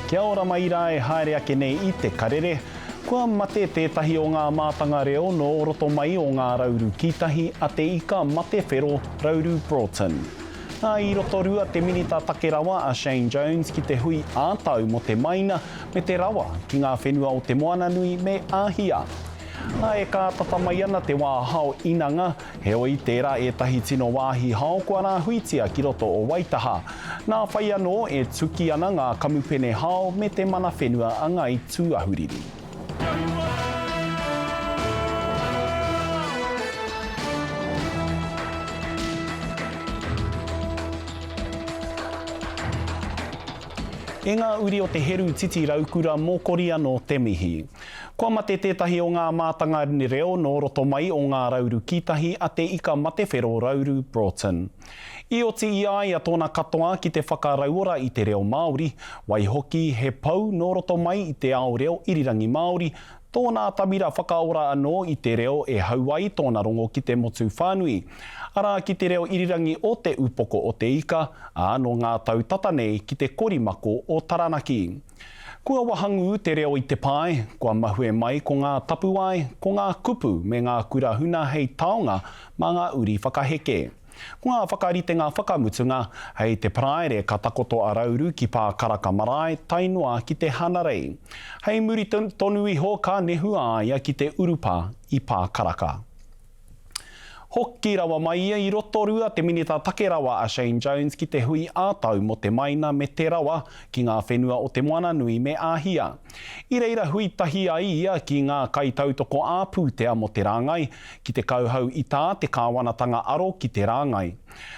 Kia ora mai rā e haere ake nei i te karere. Kua mate tētahi o ngā mātanga reo nō roto mai o Ngā Rauru Kītahi a Te Ika Mate Whero Rauru Broughton. Nā i Rotorua te Minita Take Rawa a Shane Jones ki te hui ā-tau mō te maina me te rawa ki ngā whenua o Te Moananui me Āhia. Ā, e kātata mai ana te wā hao inanga, Heoi, tērā ētahi tino wāhi hao kua rāhuitia ki roto o Waitaha. Nā whai anō, e tuki ana ngā kamupene hao me te mana whenua a Ngāi Tūāhuriri. E ngā uri o te heru titi raukura mōkori anō te mihi. Kua mate tētahi o ngā mātanga reo nō roto mai o Ngā Rauru Kītahi a Te Ika Matewhero Rauru Broughton. I oti i a ia tōna katoa ki te whakarauora i te reo Māori, waihoki he pou nō roto mai i te ao reo irirangi Māori, tōna atamira whakaora anō i te reo e hau ai tōna rongo ki te motu whānui. Arā ki te reo irirangi o Te Upoko o Te Ika, ā, nō ngā tau tata nei ki te korimako o Taranaki. Kua wahangū te reo i te pae, kua mahue mai ko ngā tapuwae, ko ngā kupu me ngā kura huna hei taonga mā ngā uri whakaheke. Ko ngā whakaritenga whakamutunga, hei te Paraire ka takoto a Rauru ki Pākaraka marae tae noa ki te Hanarei. Hei muri tonu iho ka nehu a ia ki te urupā i Pākaraka. Hoki rawa mai ia i Rotorua te Minita Take Rawa a Shane Jones ki te hui ā-tau mō te maina me te rawa ki ngā whenua o Te Moananui me Āhia. I reira hui tahi ai ia ki ngā kaitautoko ā-pūtea mō te rāngai, ki te kauhau i tā te kāwanatanga aro ki te rāngai.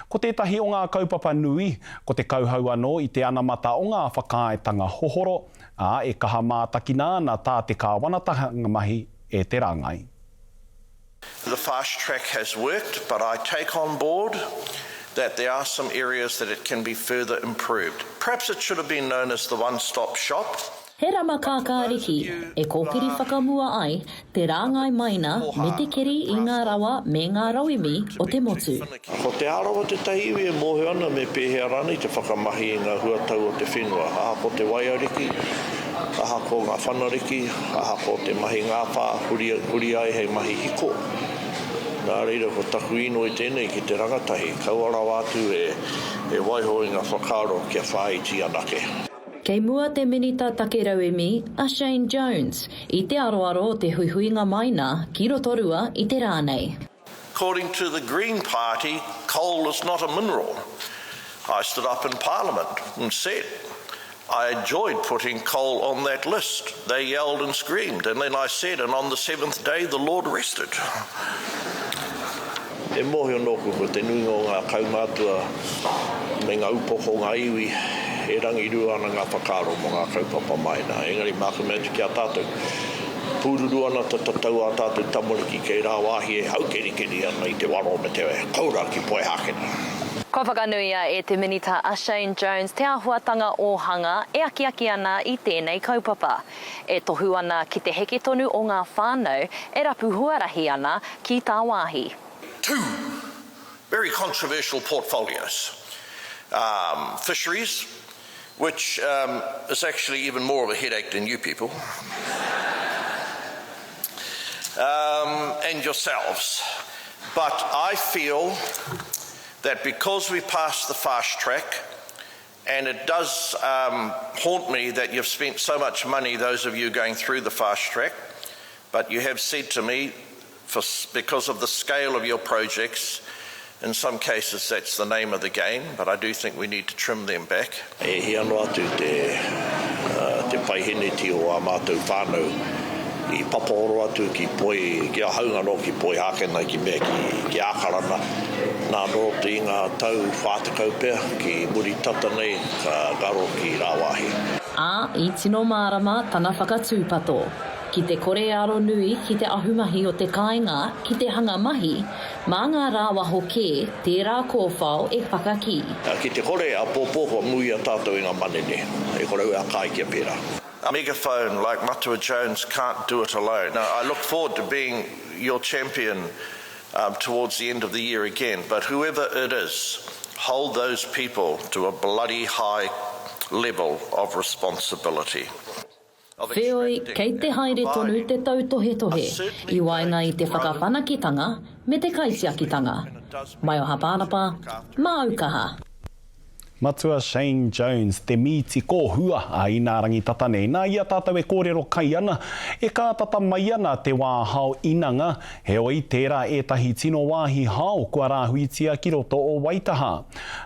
Ko tētahi o ngā kaupapa nui, ko te kauhau anō i te anamata o ngā whakaaetanga hohoro, ā, e kaha mātakina ana tā te kāwanatanga mahi e te rāngai. The fast track has worked, but I take on board that there are some areas that it can be further improved. Perhaps it should have been known as the one-stop shop. He rama kākāriki e kōkiri whakamua ai te rāngai maina me te keri i ngā rawa me ngā rauemi o te motu. Ko Te Arawa tētahi iwi e mōhio ana me pēhea rānei te whakamahi i ngā huatau o te whenua, ahakoa te waiariki, ahakoa ngā whanariki, ahakoa te mahi ngāwhā, huri, huri ai hei mahi hiko. Nā reira, ko taku inoi tēnei ki te rangatahi, kaua rawa atu e, e waiho i ngā whakaaro kia whāiti anake. Kei mua te Minita Take Rauemi, a Shane Jones, i te aroaro o te huihuinga maina ki Rotorua i te rā nei. According to the Green Party, coal is not a mineral. I stood up in Parliament and said, I enjoyed putting coal on that list. They yelled and screamed, and then I said, and on the seventh day the Lord rested. E mōhio nōku ko te nuinga o ngā kaumātua me ngā upoko o ngā iwi e rangirua ana ngā whakaaro mō ngā kaupapa maina. Engari māku mea atu ki a tātou, Pūruru ana te tatau ā tātou tamariki kei rāwāhi e haukerikeri ana i te waro me te koura ki Poihākena. Kua whakanuia e te Minita a Shane Jones te āhuatanga ōhanga e akiaki ana i tēnei kaupapa. E tohu ana ki te heke tonu o ngā whānau e rapu huarahi ana ki tāwāhi. Two very controversial portfolios, fisheries which um, is actually even more of a headache than you people, um, and yourselves. But I feel that because we passed the fast track, and it does um, haunt me that you've spent so much money, those of you going through the fast track, but you have said to me, for, because of the scale of your projects, in some cases that's the name of the game, but I do think we need to trim them back. E hia noa atu te, te paiheneti o ā mātou whānau i papahoro atu ki Poi, ki a haunga anō ki Poihākena, ki mea ki, ki Ākarana. Nā, nō roto i ngā tau 40 pea, ki muri tata nei ka ngaro ki rāwāhi. Ā, i tino mārama tana whakatūpato. Ki te kore e aro nui ki te ahumahi o te kāinga ki te hanga mahi, mā ngā rāwaho kē tērā kōwhao e whakakī. Ki te kore, apōpō kua muia tātou e ngā manene, e kore au e aka ai kia pērā. A megaphone like Matua Jones can't do it alone. Now, I look forward to being your champion um, towards the end of the year again, but whoever it is, hold those people to a bloody high. level of responsibility. Wheoi, kei te haere tonu te tautohetohe i waenga i te whakawhanaketanga me te kaitiakitanga. Maioha Pānapa, māu kaha! Matua Shane Jones, te mīti kōhua a Inārangi tata nei. Nā i a tātou e kōrero kai ana, e kātata mai ana te wā hao inanga, heoi, tērā ētahi tino wāhi hao kua rāhuitia ki roto o Waitaha.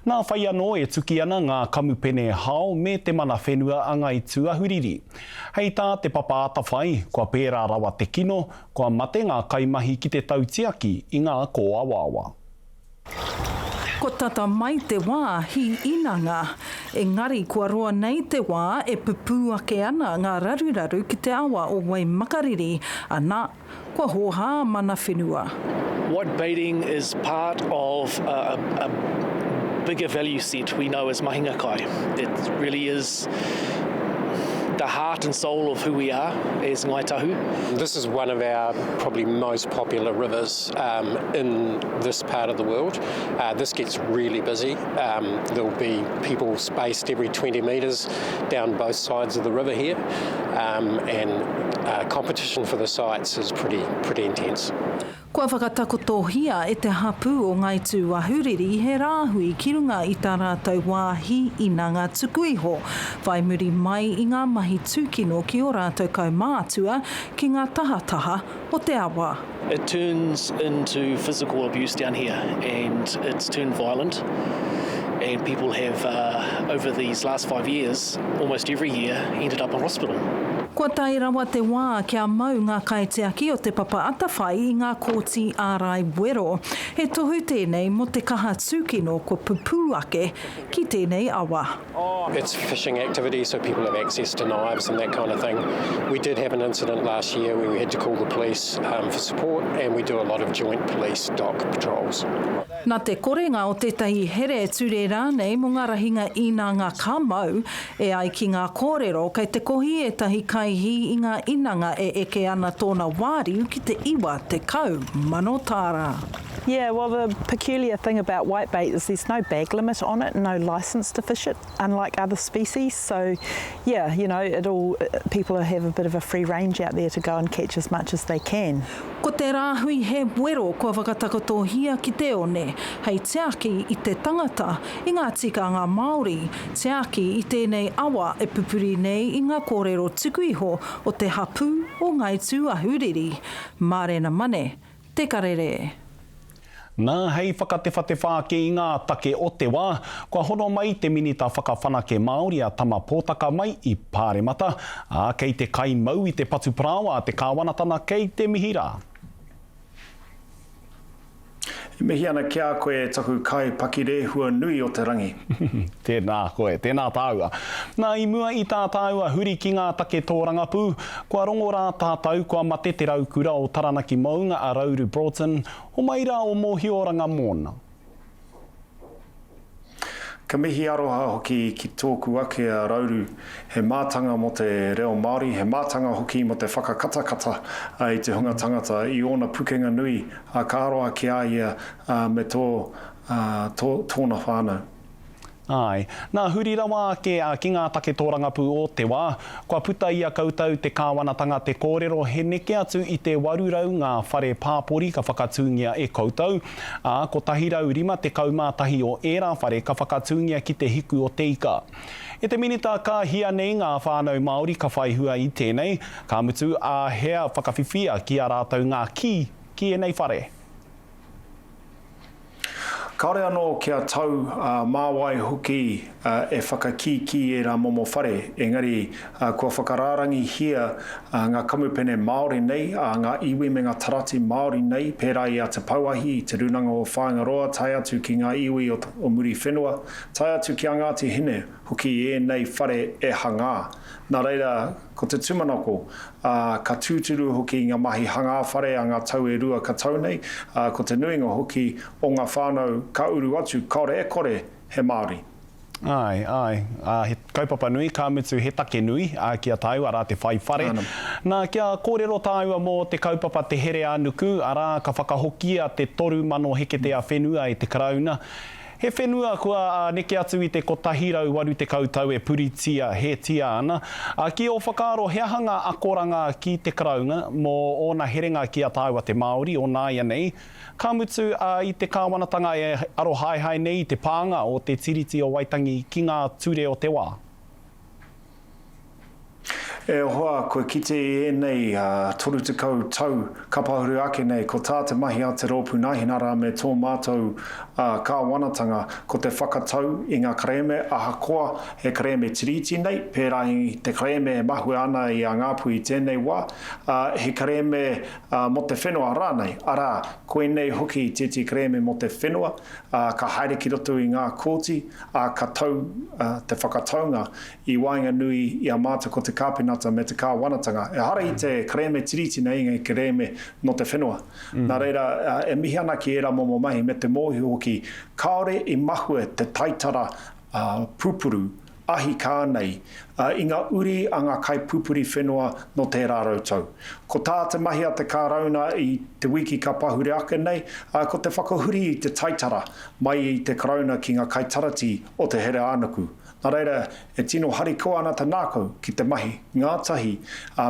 Nā whai anō e tuki ana ngā kamupene hao me te mana whenua a Ngāi Tūahuriri. Hei tā Te Papa Atawhai, kua pērā rawa te kino, kua mate ngā kaimahi ki te tautiaki i ngā kōawaawa. Kua tata mai te wā hī inanga, engari kua roa nei te wā e pupū ake ana ngā raruraru ki te awa o Waimakariri, ana, kua hōhā mana whenua. Whitebaiting is part of a, a bigger value set we know as mahinga kai. It really is the heart and soul of who we are as Ngāi Tahu. This is one of our probably most popular rivers um, in this part of the world. Uh, this gets really busy. Um, there'll be people spaced every 20 metres down both sides of the river here, um, and uh, competition for the sites is pretty, pretty intense. Kua whakatakotohia e te hapū o Ngāi Tūāhuriri he rāhui ki runga i tā rātou wāhi inanga tuku iho, whai muri mai i ngā mahi tūkino ki ō rātou kaumātua ki ngā tahataha o te awa. It turns into physical abuse down here and it's turned violent and people have over these last five years, almost every year, ended up in hospital. Kua tae rawa te wā kia mau ngā kaitiaki o Te Papa Atawhai i ngā kōti ārai wero. He tohu tēnei mō te kaha tūkino kua pupū ake ki tēnei awa. It's fishing activity so people have access to knives and that kind of thing. We did have an incident last year where we had to call the police um, for support and we do a lot of joint police dock patrols. Nā te korenga o tētahi here ture rānei mō ngā rahinga inanga ka mau, E ai ki ngā kōrero, kei te kohi ētahi kaihī i ngā inanga e eke ana tōna wāriu ki te 90,000 tāra. Yeah, well the peculiar thing about whitebait is there's no bag limit on it, no licence to fish it, unlike other species, so yeah, you know, it'll, people have a bit of a free range out there to go and catch as much as they can. Ko te rāhui he wero kua whakatakotohia ki te one, hei tiaki i te tangata, i ngā tikanga Māori, tiaki i tēnei awa e pupuri nei i ngā kōrero tuku iho o te hapū o Ngāi Tūāhuriri. Mārena Mane, Te Karere. Nā, hei whakatewhatewha ake i ngā take o te wā, kua hono mai te Minita Whakawhanake Māori a Tama Potaka mai i Pāremata, ā, kei te kaimau i te patu parāoa a te kāwanatana kei te mihi rā. E mihi ana ki a koe e taku kai pakirehua nui o te rangi. Tēnā koe, tēnā tāua. Nā, i mua i tā tāua huri ki ngā take tōrangapū, kua rongo rā tātou kua mate te raukura o Taranaki Mounga a Rauru Broughton, homai rā o mōhioranga mōna. Ka mihi aroha hoki ki tōku ake a Rauru, he mātanga mō te reo Māori, he mātanga hoki mō te whakakatakata i te hunga tangata i ōna pukenga nui, ā, ka aroha ki a ia me tō, tō, tōna whānau. Āe. Nā, huri rawa ake ki ngā take tōrangapū o te wā, kua puta i a koutou te kāwanatanga te kōrero he neke atu i te 800 ngā whare pāpori ka whakatūngia e koutou, ā, 151 o ērā whare ka whakatūngia ki te hiku o te ika. E te Minita, ka hia nei ngā whānau Māori ka whai hua i tēnei, ka mutu, ā hea whakawhiwhia ki a rātou ngā kī ki ēnei whare? Kāore anō kia tau, ā, mā wai hoki e whakakīkī ērā momo whare, engari kua whakarārangihia ngā kamupene Māori nei, ā, ngā iwi me ngā tarati Māori nei, pērā i a Te Pouahi, i Te Rūnanga o Whāingaroa, tae atu ki ngā iwi o, o Muriwhenua, tae atu ki a Ngāti Hine hoki ēnei whare e hangā. Nā reira, ko te tūmanako, ā, ka tūturu hoki ngā mahi hangā whare a ngā tau e rua ka tau nei, ā, ko te nuinga hoki o ngā whānau ka uru atu, kāore e kore he Māori. Āe, āe, ā, he kaupapa nui, ka mutu he take nui, ā, ki a tāua, arā, te whai whare. Nā, kia kōrero tāua mō te kaupapa Te Here ā Nuku, arā, ka whakahokia te 3,000 heketea whenua e te Karauna. He whenua kua neke atu i te 180 tau e puritia hētia ana. Ki ō whakaaro he aha ngā akoranga ki te Karauna mō ōna herenga ki a tāua te Māori o nāianei, ka mutu i te kāwanatanga e arohaehae nei i te pānga o te Tiriti o Waitangi ki ngā ture o te wā? E hoa, kua kite i ēnei 30 tau ka pahuru ake nei, ko tā te mahi a te Rōpū Nāhinara me tō mātou kāwanatanga, ko te whakatau i ngā kerēme ahakoa he kerēme tiriti nei, pērā i te kerēme e mahue ana i a Ngāpuhi i tēnei wā, he kerēme mō te whenua rānei, arā, koinei hoki tētehi kerēme mō te whenua, ka haere ki roto i ngā kōti, ā, ka tau te whakataunga i waenganui i a mātou ko te Kāpenata me te Kāwanatanga. Ehara i te kerēme tiriti nei, engari kerēme nō te whenua. Nā reira, e mihi ana ki ērā momo mahi me te mōhio hoki, kāore i mahue te taitara pupuru ahi kā nei i ngā uri a ngā kaipupuri whenua nō tērā rautau. Ko tā te mahi a te Kārauna i te wiki ka pahure ake nei, ko te whakahuri i te taitara mai i te Karauna ki ngā kaitaratī o te Here-ā-nuku. Nā reira, e tino harikoa ana te ngākau ki te mahi ngātahi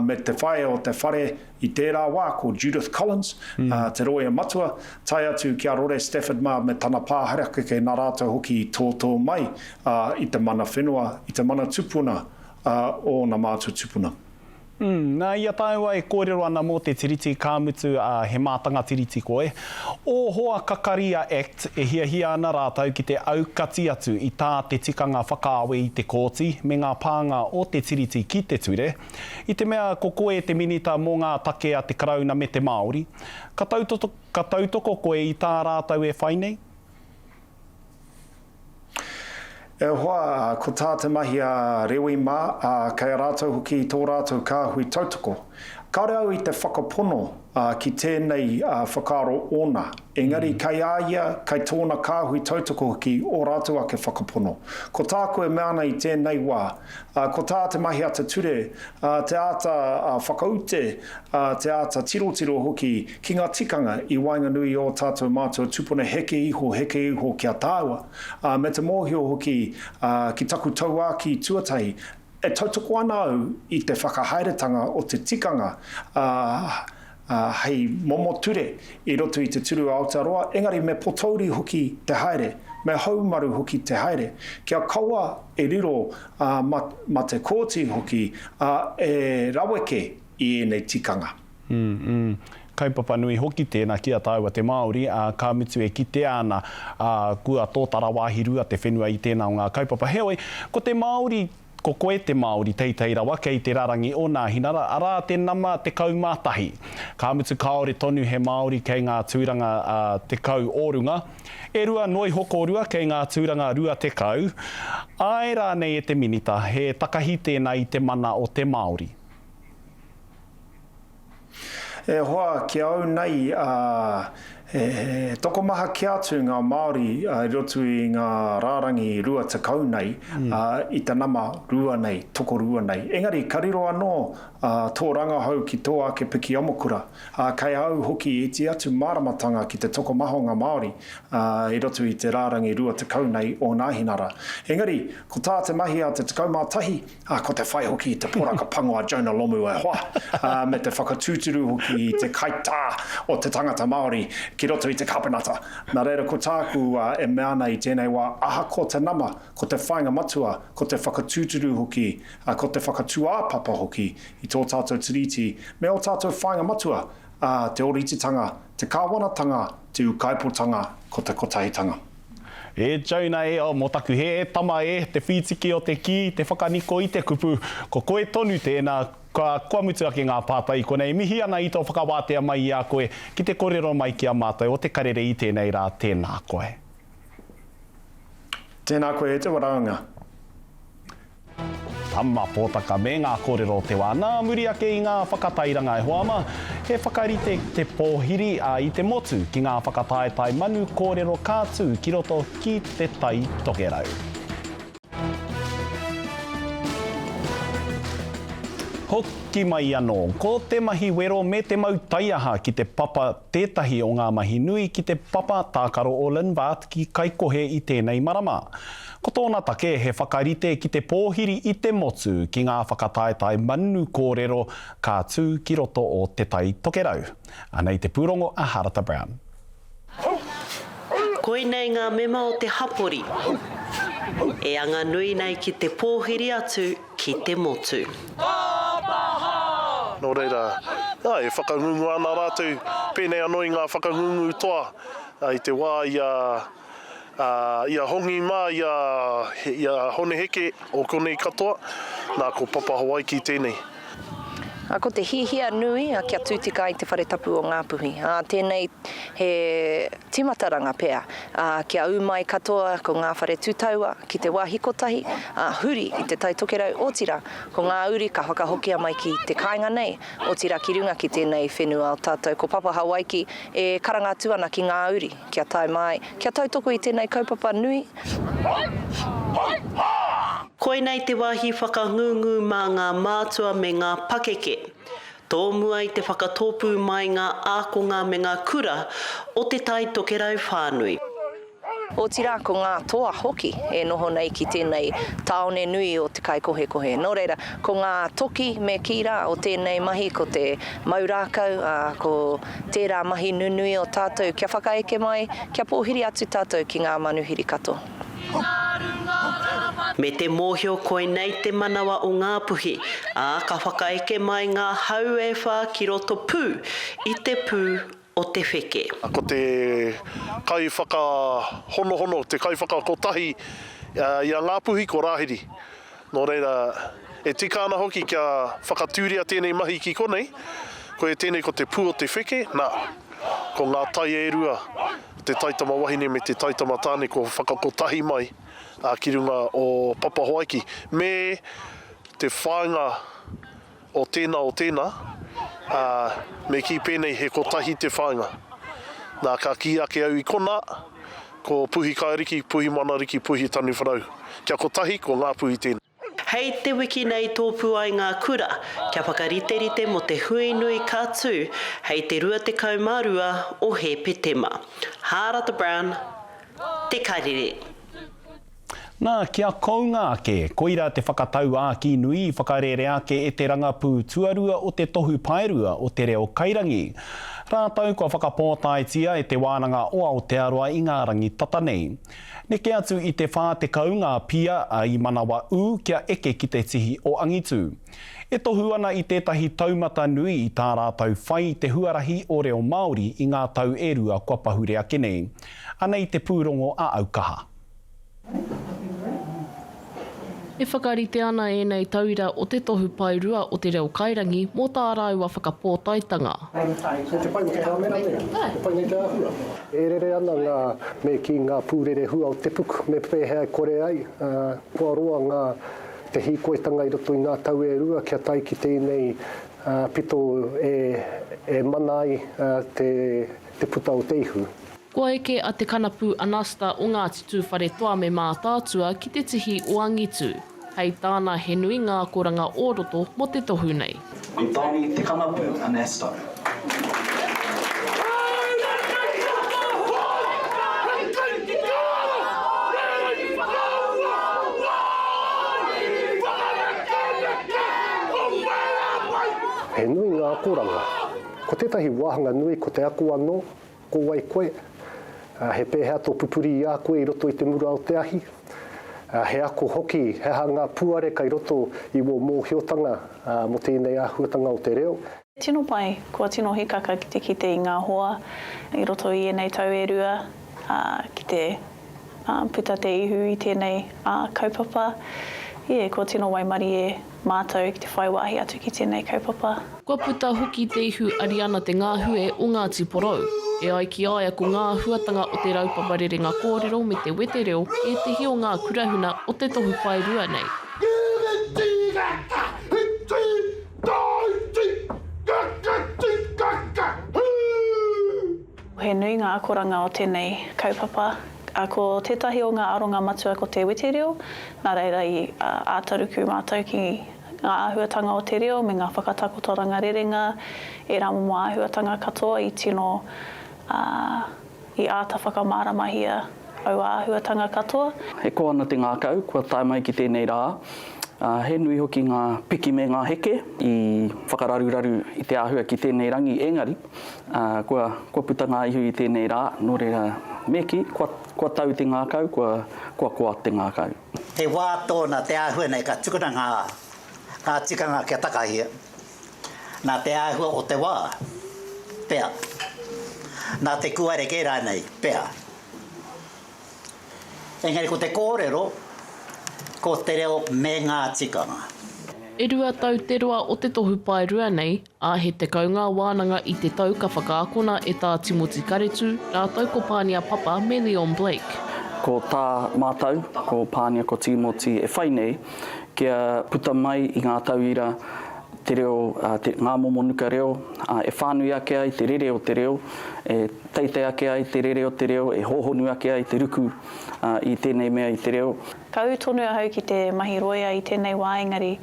me te whaea o te whare i tērā wā, ko Judith Collins, te rōia matua, tae atu ki a Rore Stafford mā me tana pā harakeke nā rātou hoki i tōtō mai i te mana whenua, i te mana tupuna o ōna mātua tupuna. Mm, nā, i a tāua e kōrero ana mō te Tiriti, ka mutu, ā, he mātanga Tiriti koe. Ō hoa kakari a act, e hiahia ana rātou ki te aukati atu i tā te tikanga whakaawe i te kōti me ngā pānga o te Tiriti ki te ture. I te mea ko koe te Minita mō ngā take a te Karauna me te Māori, ka ka tautoko koe i tā rātou e whai nei? E hoa, ko tā te mahi a Rewi mā, ā, kei a rātou hoki tō rātou kāhui tautoko. Kāore au i te whakapono ki tēnei whakaaro ōna, engari kei a ia, kei tōna kāhui tautoko hoki ō rātou ake whakapono. Ko tāku e mea ana i tēnei wā, ko tā te mahi a te ture, te āta whakaute, te āta tirotiro hoki ki ngā tikanga i waenganui i ō tātou mātua tupuna heke iho, heke iho ki a tāua, me te mōhio hoki ki taku tauākī tuatahi, e tautoko ana au i te whakahaeretanga o te tikanga hei momo ture i roto i te turu Aotearoa, engari me potouri hoki te haere, me haumaru hoki te haere, kia kaua e riro ma te kōti hoki e raweke i ēnei tikanga. Mm, mm. Kaupapa nui hoki tēnā ki a tāua te Māori, ā, ka mutu e kitea ana, ā, kua tōtara wāhi rua te whenua i tēnā o ngā kaupapa. Heoi, ko te Māori, ko koe te Māori teitei rawa kei te rarangi o Nāhinara, arā te nama 11. Ka mutu kāore tonu he Māori kei ngā tūranga 10 o runga. E rua noiho kōrua kei ngā tūranga 20. Āe rānei e te Minita, he takahi tēnā i te mana o te Māori? E hoa, ki a au nei, he tokomaha kē atu ngā Māori i roto i ngā rārangi 20 nei, i te nama rua nei, tokorua nei. Engari, ka riro anō tō rangahau ki tō ake piki amokura, kei a au hoki iti atu māramatanga ki te tokomaha o ngā Māori i roto i te rārangi 20 nei o Nāhinara. Engari, ko tā te mahi a te 11, Ā, ko te whai hoki i te poraka pango a Jonah Lomu e hoa, ā, me te whakatūturu hoki i te kaitā o te tangata Māori ki roto i te Kāpenata. Nā reira, ko tāku e mea ana i tēnei wā, ahakoa te nama, ko te whāinga matua, ko te whakatūturu hoki, ā, ko te whakatūāpapa hoki i tō tātou Tiriti me ō tātou whāinga matua, ā, te ōrititanga, te kāwanatanga, te ūkaipotanga, ko te kotahitanga. E Jonah e, oh, mō taku hē, e tama e, te whītiki o te kī, te whakaniko i te kupu, ko koe tonu tēnā, ka, kua mutu ake ngā pātai i konei. Mihi ana i tō whakawātea mai i a koe ki te korero mai ki a mātou o Te Karere i tēnei rā, tēnā koe. Tēnā koe e te waraunga. Tama Pōtaka me ngā kōrero o te wā. Nā muri ake i ngā whakatairanga e hoa ma, he whakarite te pōhiri a i te motu ki ngā whakataetae manu kōrero ka tū ki roto ki Te Tai Tokerau. Hoki mai anō. Ko te mahi wero me te mau taiaha ki te papa tētahi o ngā mahi nui ki te papa tākaro o Linvart ki Kaikohe i tēnei marama. Ko tōna take he whakarite ki te pōhiri i te motu ki ngā whakataetae manu kōrero ka tū ki roto o Te Tai Tokerau. Anei te pūrongo a Harata Brown. Koinei ngā mema o te hapori e anga nui nei ki te pōhiri atu ki te motu. Nō reira, āe, e whakangungua ana rātou, pēnei anō i ngā whakangungu toa i te wā i a, i a Hongi mā, i a, i a Hone Heke o konei katoa, nā, ko Papa Hawaiki tēnei. Ā, ko te hiahia nui kia tū tika ai te whare tapu o Ngāpuhi. Ā, tēnei he tīmataranga pea, ā, kia ū mai katoa ko ngā whare tūtaua ki te wāhi kotahi, ā, huri i Te Tai Tokerau, otirā, ko ngā uri ka whakahokia mai ki te kāinga nei, otirā ki runga ki tēnei whenua o tātou. Ko Papa Hawaiki e karanga atu ana ki ngā uri kia tae mai, kia tautoko i tēnei kaupapa nui. Koinei te wāhi whakangungu mā ngā mātua me ngā pakeke. Tōmua i te whakatōpū mai ngā ākonga me ngā kura o Te Tai Tokerau whānui. Otirā ko ngā toa hoki e noho nei ki tēnei tāone nui o Te Kaikohekohe. Nō reira, ko ngā toki me kī rā o tēnei mahi ko te mau rākau, ā, ko tērā mahi nunui o tātou kia whakaeke mai, kia pōhiri atu tātou ki ngā manuhiri katoa. Me te mōhio koinei te manawa o Ngāpuhi, ā, ka whakaeke mai ngā hau e whā ki roto pū i te pū o te wheke. Ko te kaiwhakahonohono, te kaiwhakakotahi i a Ngāpuhi ko Rāhiri. Nō reira, e tika ana hoki kia whakatūria tēnei mahi ki konei, koia tēnei ko te pū o te wheke, nā, ko ngā tai e rua, te taitama wahine me te taitama tāne kua whakakotahi mai ki runga o Papahoaiki, me te whāinga o tēnā o tēnā, ā, me kī pēnei he kotahi te whāinga. Nā, ka kī ake au i konā, ko Puhikaeriki, Puhimanariki, Puhitanuwharau. Kia kotahi, ko Ngāpuhi tēnā. Hei te wiki nei tōpū ai ngā kura kia whakariterite mō te hui nui ka tū hei te 22 o Hēpetema. Hārata Brown, Te Karere. Nā, kia kounga ake, koirā te whakatauākī nui i whakarērea ake e te rangapū tuarua o te Tohu Paerua o Te Reo Kairangi. Rātou kua whakapōtaetia e Te Wānanga o Aotearoa i ngā rangi tata nei. Neke atu i te 40 ngā pia a i manawa ū kia eke ki te tihi o angitu. E tohu ana i tētahi taumata nui i tā rātou whai i te huarahi o reo Māori i ngā tau e rua kua pahure ake nei. Anei te pūrongo a Aukaha. E whakarite ana ēnei tauira o te Tohu Paerua o Te Reo Kairangi mō tā rāua whakapōtaetanga. Kei te pai te kāmera nei? E pai nei te āhua? E rere ana ngā, me kī, ngā pūrerehua o te puku, me pēhea e kore ai, kua roa ngā, te hīkoitanga i roto i ngā tau e rua kia tae ki tēnei pito e mana ai te, te puta o te ihu. Kua eke a Te Kanapu Anasta o Ngāti Tūwharetoa me Mātaatua ki te tihi o angitu. Hei tāna he nui ngā akoranga o roto mō te tohu nei. Ko Donny Te Kanapu Anasto. He nui ngā akoranga. Ko tētahi wāhanga nui ko te ako anō, Ko wai koe? He pēhea tō pupuri i a koe i roto i te mura o te ahi? He ako hoki, he aha ngā puare kai roto i wō mōhiotanga mō tēnei āhuatanga o te reo? Tino pai, kua tino hikaka ki te kite i ngā hoa i roto i ēnei tau e rua, ā, ki te puta te ihu i tēnei kaupapa. Yeah, kua tino waimarie mātou ki te whai wāhi atu ki tēnei kaupapa. Kua puta hoki te ihu Ariana Te Ngahue o Ngāti Porou. E ai ki a ia ko ngā āhuatanga o te raupapa rerenga kōrero me te wetereo ētehi o ngā kurahuna o te tohu paerua nei. He nui ngā akoranga o tēnei kaupapa. Ko tētahi o ngā aronga matua ko te wetereo, nā reira i āta ruku mātou ki. ngā āhuatanga o te reo me ngā whakatakotoranga rerenga, ērā momo āhuatanga katoa i tino, ā, i āta whakamāramahia aua āhuatanga katoa. E koa ana te ngākau kua tae mai ki tēnei rā, ā, he nui hoki ngā piki me ngā heke i whakararuraru i te āhua ki tēnei rangi engari, ā, kua, kua puta ngā ihu i tēnei rā, nō reira, me kī, kua, kua tau te ngākau, kua, kua koa te ngākau. He wā tōna te āhua nei ka tukuna ngā, ngā tikanga kia takahia. Nā te āhua o te wā, pea. Nā te kūare kē rānei, pea. Engari ko te kōrero, ko te reo me ngā tikanga. E rua tau te roa o te tohu paerua nei, ā, he tekau ngā wānanga i te tau ka whakaakona e Tā Timoti Karetu rātou ko Pānia Papa me Leon Blake. Ko tā mātou, ko Pānia ko Tīmoti e whai nei, kia puta mai i ngā tauira te reo, te, ngā momo nuka reo, ā, e whānui ake ai te rere o te reo, e teitei ake ai te rere o te reo, e hōhonu ake ai te ruku, ā, i tēnei mea i te reo. Ka ū tonu ahau ki te mahi rōia i tēnei wā engari,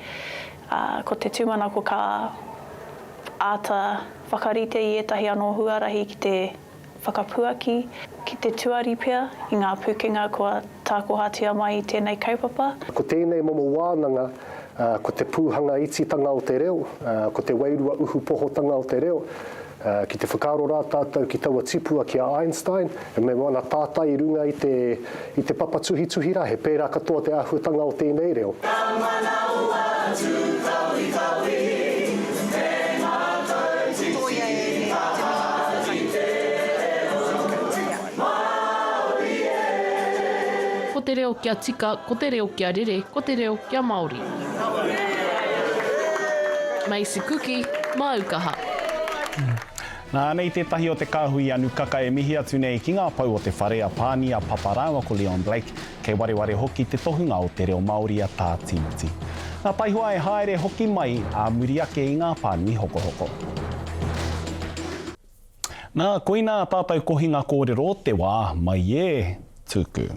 ā, ko te tūmanako ka āta whakarite i ētahi anō huarahi ki te whakapuaki, ki te tuari pea i ngā pūkenga kua tākohatia mai i tēnei kaupapa. Ko tēnei momo wānanga, ko te pūhanga ititanga o te reo, ko te wairua uhupohotanga o te reo, ki te whakaaro rā tātou ki taua tipua ki a Einstein, me wana tātai i runga i te, i te papa tuhituhi rā, he pērā katoa te āhuatanga o tēnei reo. Ka manawa tū kawikawi, he ngākau titi kaha ki te reo Māori e. Ko te reo kia tika, ko te reo kia rere, ko te reo kia Māori. Macy Kuki, māu kaha. Nā, anei tētahi o te kāhui a Nukaka e mihi atu nei ki ngā pou o te whare a Pānia Papa rāua ko Leon Blake, kei wareware hoki te tohunga o te reo Māori a Tā Tīmoti. Nā taihoa e haere hoki mai ā muri ake i ngā pānui hokohoko. Nā, koinā tātou kohinga kōrero o te wā, mai e, tuku.